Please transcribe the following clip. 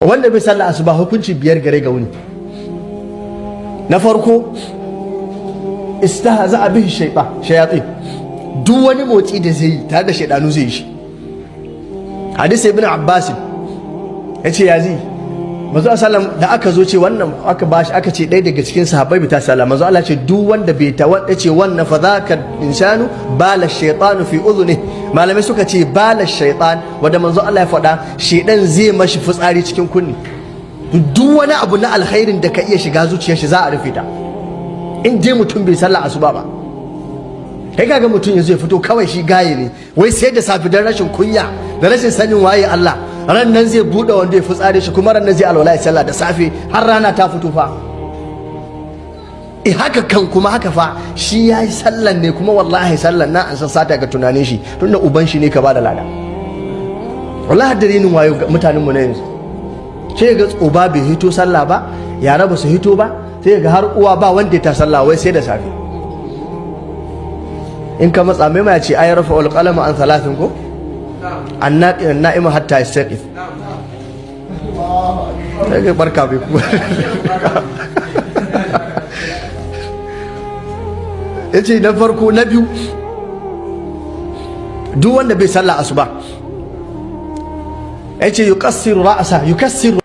Wanda bai sallah asuba, hukunci biyar gare ga wuni. Na farko, istahza bihi shaytan, shayatin. Duk wani motsi da zai yi, tare da shaidanu zai yi shi. Hadisi Ibn Abbas yace, ya zai manzo sallam da aka zo ce wannan aka bashi, aka ce ɗaya daga cikin sahabbai bai ta sallah. Manzo Allah ce duk wanda bai ta wanda ce wannan fa zaka insanu bala shaytanu fi udhuni. Malamai suka ce bala shaytan wanda manzo Allah ya faɗa, shaydan zai mashi fitsari cikin kunni. Duk wani abu na alkhairin da ka iya shiga zuciyar shi, za a rufe ta in dai mutum bai sallah asuba ba. Kai kaga mutum yanzu ya fito kawai shi gaye ne, wai sai da safi, dan rashin kunya da rashin sanin waye Allah, ran nan zai bude wanda ya fitsare shi, kuma ran nan zai alwala ya sallah da safe har rana ta fito fa. Eh, haka kan kuma haka fa shi yayi sallan ne kuma wallahi sallan na an san sata ga tunanin shi, tunda uban shi ne ka bada lada. Wallahi da renin wayo mutanen mu na yanzu, sai ga uba bai hito sallah ba, yara ba su hito ba, sai ga har uwa ba wanda ya ta sallah, wai sai da safe. In ka matsa mai, ya ce ay rafa alqalama an thalathin ko anna'ima hatta yastaqif. Sai barka bai ku yace na farko. Na biyu, duk wanda bai sallah asuba, yace yuqassiru ra'sa, yukassiru.